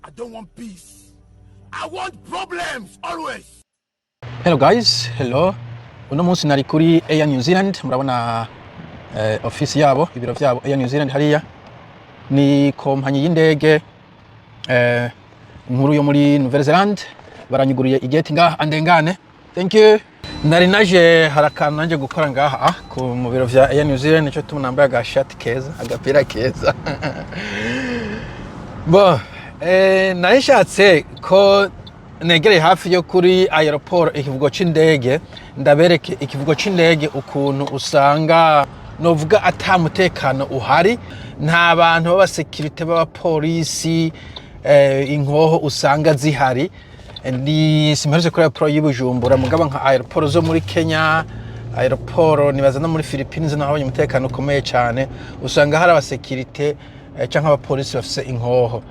I don't want peace. I want problems always. Hello guys, hello. Uno munsi nari kuri Air New Zealand, murabona office yabo, ibiro vyabo Air New Zealand hariya. Ni kompanyi y'indege nkuru yo muri Nouvelle Zelande. Baranyuguriye igeti ngaha andengane. Thank you. Nari naje hari akantu nanje gukora ngaha ku mu biro vya Air New Zealand, nico tuma nambaye agashati keza, agapira keza. Bo, nari nshatse ko negereye hafi yo kuri aéroport, ikivugo c'indege, ndabereke ikivugo c'indege ukuntu usanga novuga ata mutekano uhari, nta bantu b'abasekirite, b'abapolisi, inkoho usanga zihari. Ni simperutse kuri aéroport y'i Bujumbura, mugabo nka aéroport zo muri Kenya, aéroport nibaza no muri Philippines naho habonye umutekano ukomeye cyane, usanga hari abasekirite canke abapolisi bafise inkoho.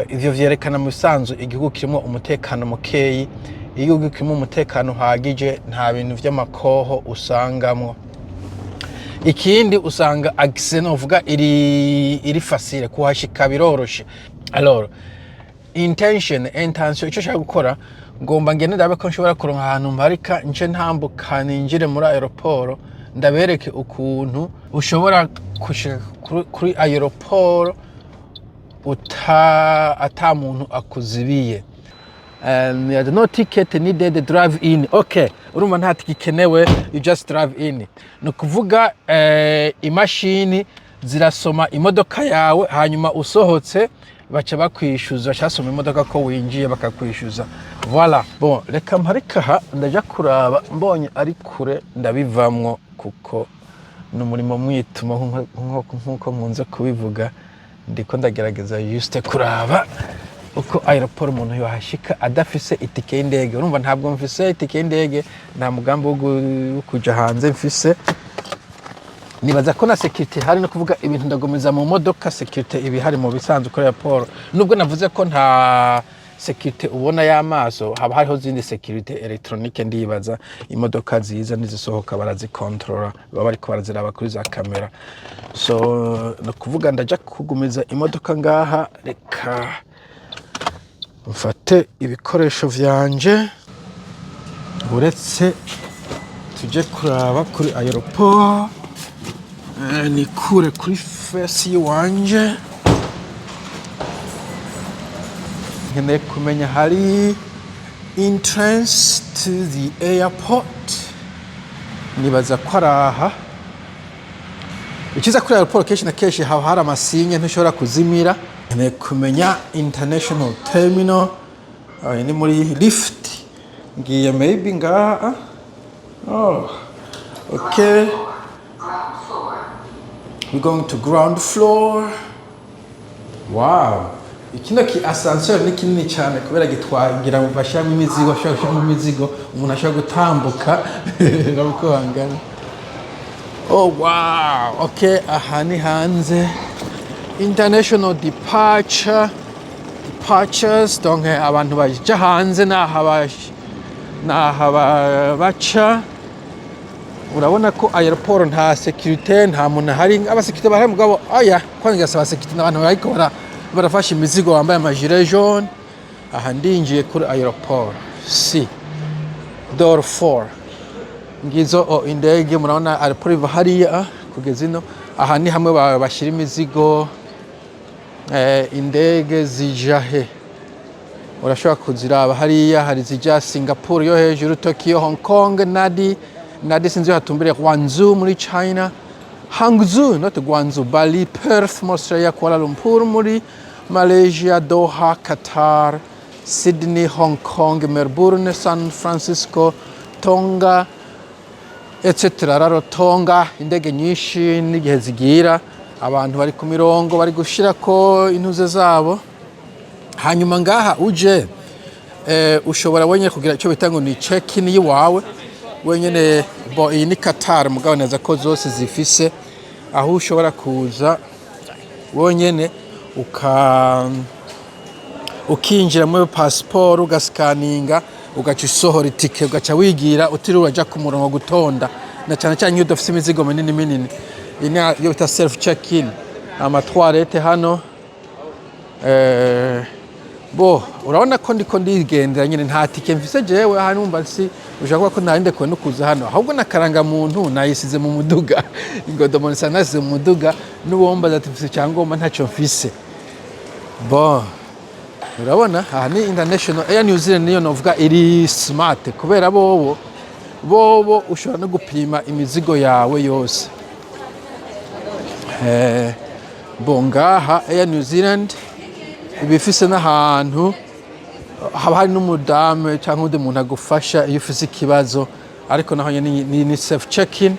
Ivyo vyerekana mu bisanzwe igihugu kirimo umutekano mukeyi. Iyo igihugu kirimo umutekano uhagije, nta bintu vy'amakoho usangamwo. Ikindi, usanga accès novuga iri facile, kuhashika biroroshe. Alors intention, ico nshaka gukora, ngomba ngende ndabe ko nshobora kuronka ahantu mparika, nce ntambuka ninjire muri aéroport, ndabereke ukuntu ushobora kushika kuri aéroport ata muntu akuzibiye. No ticket needed, drive in. Okay, urumva nta tike ikenewe, you just drive in. Ni ukuvuga imashini zirasoma imodoka yawe, hanyuma usohotse baca bakwishyuza, baca basoma imodoka ko winjiye, bakakwishyuza. Voilà. Bon, reka mparike aha, ndaja kuraba mbonye ari kure ndabivamwo, kuko ni umurimo mwituma nkuko nkunze kubivuga. Ndiko ndagerageza juste kuraba uko aéroport umuntu yohashika adafise itike y'indege. Urumva ntabwo mfise itike y'indege, nta mugambi wo kuja hanze mfise. Nibaza ko na sécurité hari, no kuvuga ibintu ndagomeza mu modoka, sécurité iba ihari mu bisanzwe kuri aéroport. Nubwo navuze ko nta sécurité ubona y'amaso, haba hariho zindi sécurité électronique. Ndibaza imodoka ziza n'izisohoka barazikontorora, baba bariko baraziraba kuri za kamera. So ni ukuvuga ndaja kugumiza imodoka ngaha. Reka mfate ibikoresho vyanje, uretse tuje kuraba kuri aéroport. Nikure kuri fesi yiwanje, nkeneye kumenya hari entrance to the airport. Nibaza ko ari aha. Ikiza kuri aéroport, kenshi na kenshi haba hari ama signes, ntushobora kuzimira. Nkeneye kumenya international terminal. Ah, ni muri lift ngiye, maybe ngaha. Oh, okay, we're going to ground floor. Wow, ikino ki ascenseur ni kinini cyane kubera gitwagira bashyiramo imizigo, ashobora gushyiramo imizigo, umuntu ashobora gutambuka. Urabona uko hangana. Oh wow, okay, aha ni hanze, international departure, departures. Donc abantu baja hanze naha baca. Urabona ko aéroport nta sécurité, nta muntu ahari. Abasekirite bahari mugabo aya kwanza gasaba sécurité n'abantu bariko barafasha imizigo bambaye ama gilets jaune. Aha ndinjiye kuri aéroport, si door 4. Ngizo indege. Murabona aéroport iva hariya kugeza ino. Aha ni hamwe bashyira imizigo. Indege zija he? Urashobora kuziraba hariya. Hari izija Singapore yo hejuru, Tokyo, Hong Kong, Nadi sinzi hatumbere, Guangzhou muri China, Hangzhou, not Guangzhou, Bali, Perth muri Australia, Kuala Lumpur muri Malaysia, Doha, Qatar, Sydney, Hong Kong, Melbourne, San Francisco, Tonga, etc. Rarotonga. Indege nyinshi n'igihe zigira, abantu bari ku mirongo bari gushirako intuze zabo. Hanyuma ngaha uje ushobora wenyine kugira icyo bita ngo ni check in yiwawe wenyine. Bo iyi ni Qatar, mugabo neza ko zose zifise aho ushobora kuza wonyene ukinjira muri pasiporo, ugasikaninga, ugaca usohora itike, ugaca wigira utiriwe uraja ku murongo gutonda, na cyane cyane iyo udafise imizigo minini minini. Iyi ni iyo bita self check in. Ama toilettes hano. Bo urabona ko ndiko ndigendera nyine, nta tike mfise jewe hano. Numva si ushaka kuvuga ko ntari ndekuwe no kuza hano, ahubwo n'akarangamuntu nayisize mu muduga, ingodomo nsa nasize mu muduga, n'uwombaza ati mfise icyangombwa, ntacyo mfise. Bon, urabona aha ni international. Air New Zealand niyo novuga iri smart, kubera bobo ushobora no gupima imizigo yawe yose. Bo ngaha Air New Zealand iba ifise n'ahantu haba hari n'umudamu cyangwa undi muntu agufasha iyo ufise ikibazo, ariko naho nyene ni self check-in,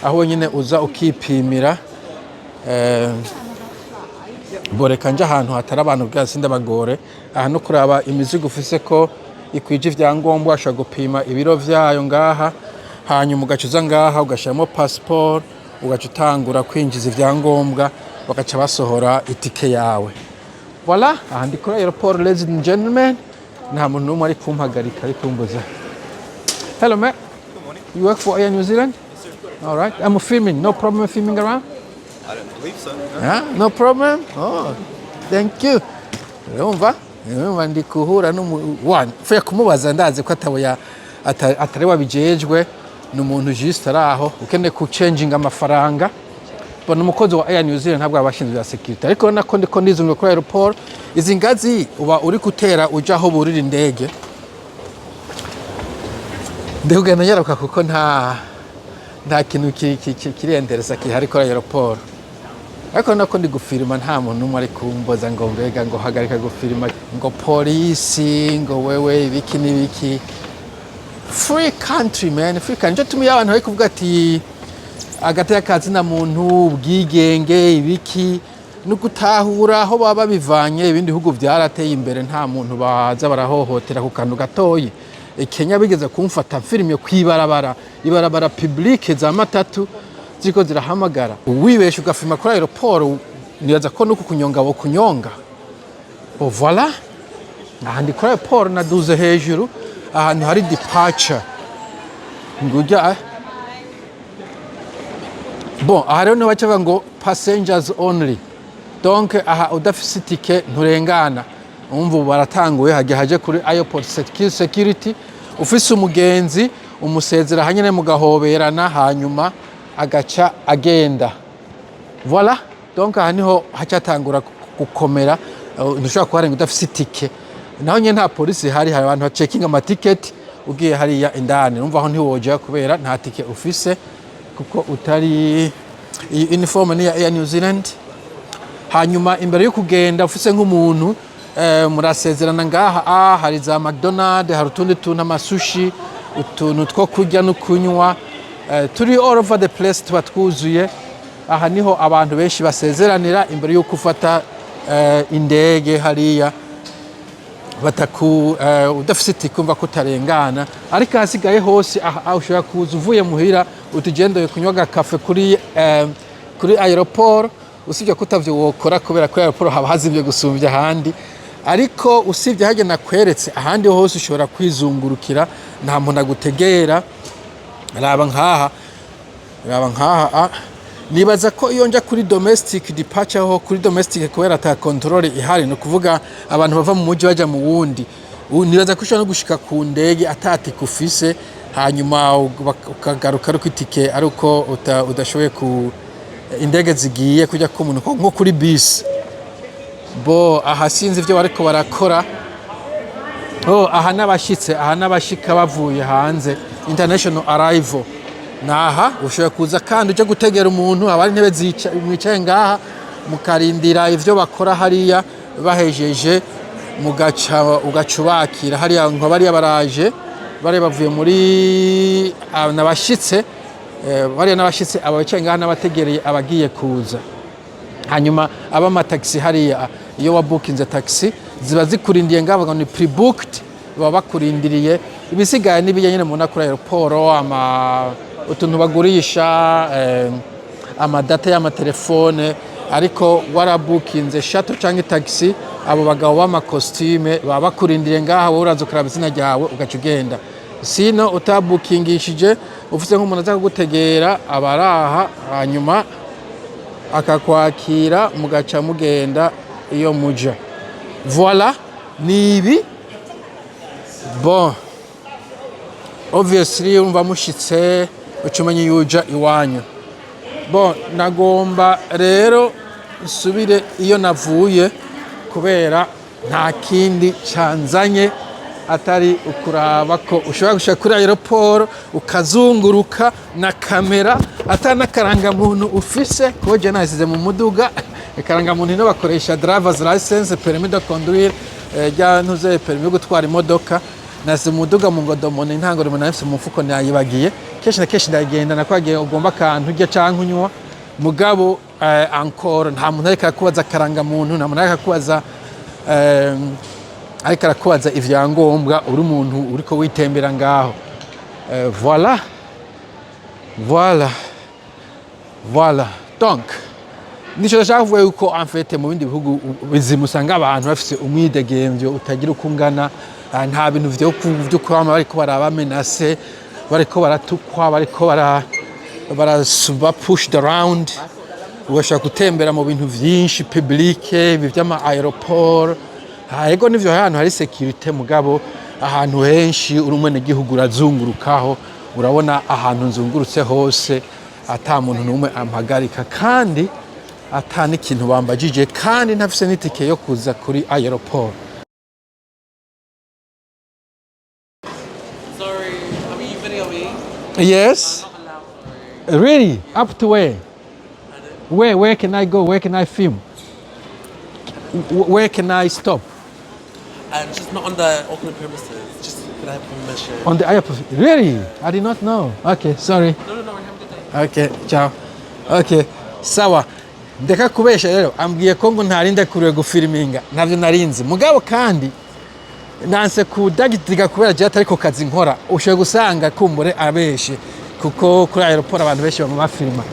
aho wenyine uza ukipimira. Boreka nje ahantu hatari abantu bwa sindabagore. Aha no kuraba imizigo ufise ko ikwije ivyangombwa, ushobora gupima ibiro vyayo ngaha, hanyuma ugaca uza ngaha ugashyiramo passport, ugaca utangura kwinjiza ivyangombwa, bagaca basohora itike yawe. Voilà, aha ndi kuri aéroport, ladies and gentlemen. Nta muntu n'umwe ari kumpagarika, ari kumbuza. Hello mate, you work for Air New Zealand? All right, I'm filming. No problem filming around? I don't believe so. No. Yeah, no problem. Oh, thank you. Urumva ndi kuhura n'umu wa mfuye kumubaza, ndazi ko atabo ya atari wabijejwe, ni umuntu juste ari aho ukeneye ku changing amafaranga. Bona umukozi wa Air New Zealand, ntabwo abashinzwe ya security, ariko urabona ko ndiko ndizunguka kuri aéroport. Izi ngazi uba uri gutera uja aho burira indege. Ndikugenda nyaruka kuko nta kintu kirendereza kihari kuri aéroport, ariko nako ndi gufirima, nta muntu n'umwe ari kumboza ngo mbega ngo hagarika gufirima, ngo polisi, ngo wewe ibiki n'ibiki. Free country, man, free country. Nico tumiye abantu bari kuvuga ati agateka kazina muntu, ubwigenge, ibiki, no gutahura aho baba babivanye. Ibindi bihugu byarateye imbere, nta muntu baza barahohotera ku kantu gatoyi. Kenya bigeze kumfata mfirimye kwibarabara, ibarabara public, za matatu ziriko zirahamagara. Wibesha ugafilma kuri aéroport, nibaza ko nuko kunyonga bo kunyonga. Bon, voilà, aha ndi kuri aéroport, naduze hejuru ahantu hari departure ngujya. Bon, aha rero niho baca bavuga ngo "passengers only", donc aha udafise itike nturengana. Umva ubu baratanguye, hajya haje kuri airport security. Ufise umugenzi umusezera hanyine, mugahoberana, hanyuma agaca agenda. Voilà, donc aha niho hacatangura gukomera. Ntushobora kuharenga udafise itike. Naho nyine nta polisi ihari, hari abantu bacekinga amatiketi ugiye hariya indani. Numva aho ntiwoja kubera nta tike ufise, kuko utari iyi uniforme ni ya Air New Zealand. Hanyuma imbere yo kugenda ufise nk'umuntu, murasezerana ngaha. Hari za McDonald, hari utundi tuntu, amasushi, utuntu two kurya no kunywa, turi all over the place, tuba twuzuye. Aha niho abantu benshi basezeranira imbere y'uko ufata indege hariya bataku udafise itike, umva ko utarengana. Ariko ahasigaye hose aha ushobora kuza uvuye muhira utigendeye kunywa agakafe kuri aéroport, usibye ko utavyo wokora kubera ko aéroport haba hazimvye gusumbya ahandi. Ariko usibye harya nakweretse, ahandi hose ushobora kwizungurukira, nta muntu agutegera. Raba nkaha, raba nkaha. Nibaza ko iyo nja kuri domestic departure, ho kuri domestic, kubera ata control ihari, ni ukuvuga abantu bava mu mujyi baja mu wundi, nibaza ko ushobora no gushika ku ndege ata tike ufise, hanyuma ukagaruka ari uko itike ari uko udashoboye ku indege zigiye kujya ku muntu nko kuri bisi. Bo aha sinzi ibyo bariko barakora. Oh, aha n'abashitse, aha n'abashika bavuye hanze, international arrival. Naha ushobora kuza kandi uje gutegera umuntu, haba hari intebe mwicaye ngaha mukarindira ivyo bakora hariya, bahejeje mugaca ugaca ubakira hariya. Nka bariya baraje, bariya bavuye muri n'abashitse, bariya n'abashitse, aba bicaye ngaha n'abategereye abagiye kuza. Hanyuma aba amatagisi hariya, iyo wabukinze taxi ziba zikurindiye ngaho, bavuga ngo ni pre-booked, baba bakurindiriye. Ibisigaye n'ibijya nyine mubona kuri aéroport, ama utuntu bagurisha, amadata y'amatelefone. Ariko warabukinze shuttle cyangwa taxi, abo bagabo b'amakositime baba bakurindiriye ngaha, wowe uraza ukaraba izina ryawe ugaca ugenda. Sino utabukingishije, ufise nk'umuntu aza kugutegera, aba araha, hanyuma akakwakira, mugaca mugenda iyo muja. Voilà. Ni ibi. Bon, obviously urumva mushitse uca umenya iyo uja iwanyu. Bon, nagomba rero nsubire iyo navuye, kubera nta kindi canzanye atari ukuraba ko ushobora gushika kuri aéroport ukazunguruka na kamera atari n'akarangamuntu ufise, kuko je nasize mu muduga akarangamuntu. Ino bakoresha driver's license, permis de conduire, rya ntuze, permis yo gutwara imodoka. Nasize mu muduga mu ngodomone intango rimwe nafise mu mufuko, nayibagiye. Kenshi na kenshi ndagenda nakwagiye ugomba akantu urya canke unywa, mugabo encore nta muntu ariko arakubaza akarangamuntu, nta muntu ariko arakubaza ariko arakubaza ivyangombwa uri umuntu uriko witembera ngaho. Voilà, voilà. Donc nico ndashaka kuvuga, yuko en fait mu bindi bihugu bizima usanga abantu bafise umwidegemvyo utagira uko ungana. Nta bintu vyo kwama bariko barabamenase, bariko baratukwa, bariko bara pushed around. Ugashobora gutembera mu bintu vyinshi public, ibi vy'ama aéroport. Ego nivyo, ahantu hari sécurité, mugabo ahantu henshi uri umwenegihugu urazungurukaho. Urabona ahantu nzungurutse hose ata muntu n'umwe ampagarika, kandi ata n'ikintu bambajije, kandi ntafise n'itike yo kuza kuri aéroport. Sorry, are you videoing? Yes. Not allowed, sorry. Really? Up to where? Where can I go? Where can I film? Where can I stop? Just not on the Auckland premises. Just can I have permission? On the airport. Really? I did not know. Okay, sorry. No, have a good day. Okay, ciao. Okay, sawa. Ndeka kubesha rero, ambwiye ko ngo ntarinda kuriwe gufilminga. Ntabyo narinzi. Mugabo kandi nanse kudagitiga kubera je atari ko kazi nkora. Ushoboye gusanga kumbure abeshe, kuko kuri aéroport abantu benshi bama bafilma.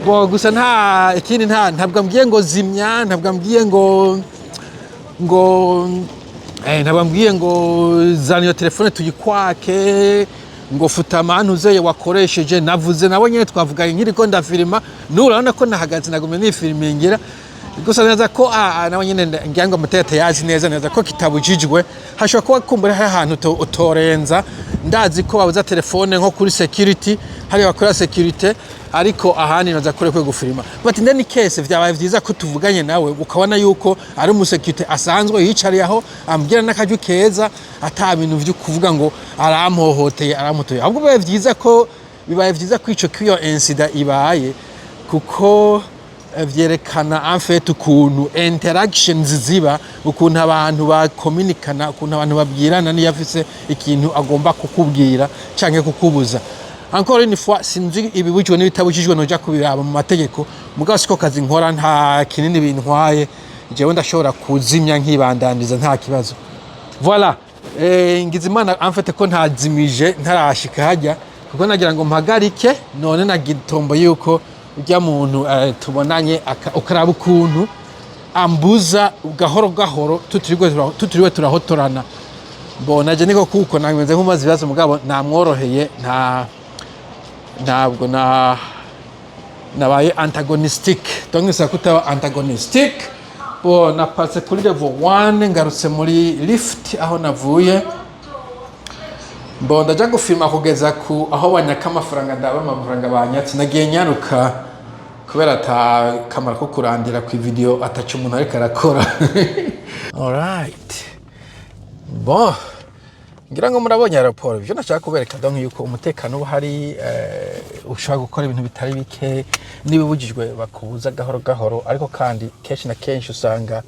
Bo gusa nta ikindi, ntabwo ambwiye ngo zimya, ntabwo ambwiye ngo ntabwo ambwiye ngo zana iyo telefone tuyikwake, ngo futa amantu uzeye wakoresheje. Navuze nabo nyene, twavuganye nkiriko ndafilima. N'ubu urabona ko nahagaze, nagumye nifilmingira gusa. Neza ko nawe nyene ngira ngo amategeko yazi neza neza ko kitabujijwe. Hashobora kuba kumbura hari ahantu utorenza. Ndazi ko babuza telefone nko kuri security, hariya bakora security, ariko ahandi naza kure kwe gufilima. But in any case vyabaye vyiza ko tuvuganye nawe, ukabona yuko ari umusécurité asanzwe yicariye aho, ambwira n'akajwi keza, ata bintu vyo kuvuga ngo arampohoteye, aramutoye. Ahubwo bibaye vyiza ko ico kiyo incident ibaye, kuko vyerekana en fait ukuntu interactions ziba, ukuntu abantu bakominikana, ukuntu abantu babwirana niyo afise ikintu agomba kukubwira canke kukubuza. Encore une fois, sinzi ibibujijwe n'ibitabujijwe, noja kubiraba mu mategeko, mugabo siko kazi nkora, nta kinini bintwaye. Jewe ndashobora kuzimya nkibandaniza, nta kibazo. Voilà. Ngize Imana en fait ko ntazimije ntarashika hajya, kuko nagira ngo mpagarike none nagitombo yuko ujya muntu tubonanye ukaraba ukuntu ambuza gahoro gahoro tutiriwe turahotorana. Bon, naje niko kuko nameze nk'umaze ibibazo, mugabo namworoheye, ntabwo na nabaye antagonistic. Donc bisaba kutaba antagonistic. Bon, napatse kuri level 1, ngarutse muri lift aho navuye. Bon, ndaja gufilma kugeza ku aho banyaka amafaranga, ndaba amafaranga banyatse. Nagiye nyaruka kubera ata kamaro ko kurandira ku video ataca umuntu ariko arakora. Alright, bon, ngira ngo murabonye aéroport. Ibyo nashaka kubereka donc yuko umutekano uba uhari, ushobora gukora ibintu bitari bike n'ibibujijwe bakubuza gahoro gahoro. Ariko kandi kenshi na kenshi usanga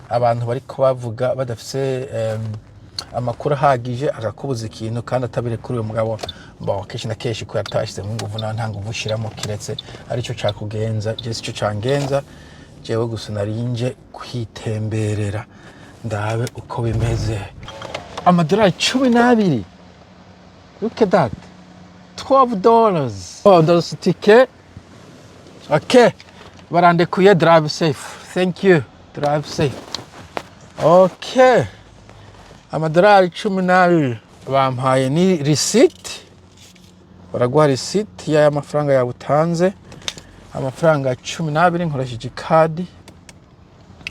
abantu bariko bavuga badafise amakuru ahagije, akakubuza ikintu kandi atabirekuriwe. Mugabo bon, kenshi na kenshi ko yatashyizemo inguvu, nawe nta nguvu ushiramo kiretse aricyo cakugenza. Je sico cangenza, jewe gusa narinje kwitemberera ndabe uko bimeze. Amadolari 12, look at that, $12. Oh, ndose tike. Okay, barandekuye. Drive safe, thank you, drive safe. Okay, amadolari 12 bampaye ni receipt. Baraguha receipt y'aya mafaranga yawe utanze, amafaranga 12 nkoresheje ikadi.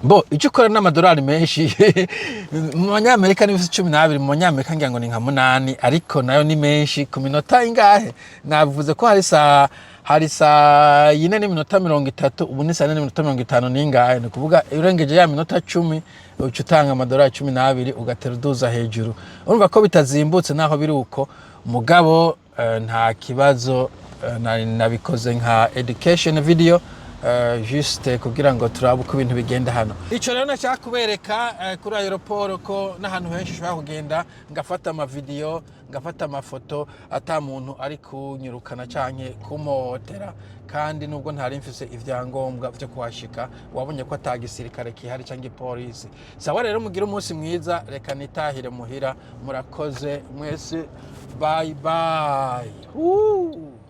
Bo icyo ukora n'amadolari menshi. Mu banyamerika ni 12, mu banyamerika ngira ngo ni nka 8, ariko nayo ni menshi. Ku minota ingahe? Navuze ko hari saa 4:30, ubu ni saa 4:50 n'ingahe. Ni ukuvuga urengeje ya minota 10, uca utanga amadolari 12, ugatera uduza hejuru. Urumva ko bitazimbutse naho biri uko, mugabo nta kibazo. Nabikoze nka education video, juste kugira ngo turabe uko ibintu bigenda hano. Ico rero nashaka kubereka kuri aéroport, ko n'ahantu henshi ushobora kugenda ngafata amavideo, ngafata amafoto, ata muntu ari kunyirukana canke kumuhotera. Kandi nubwo ntari mfise ivyangombwa vyo kuhashika, wabonye ko ata gisirikare kihari canke polisi. Sawa rero, mugire umunsi mwiza. Reka nitahire muhira. Murakoze mwese, bye bye. Woo.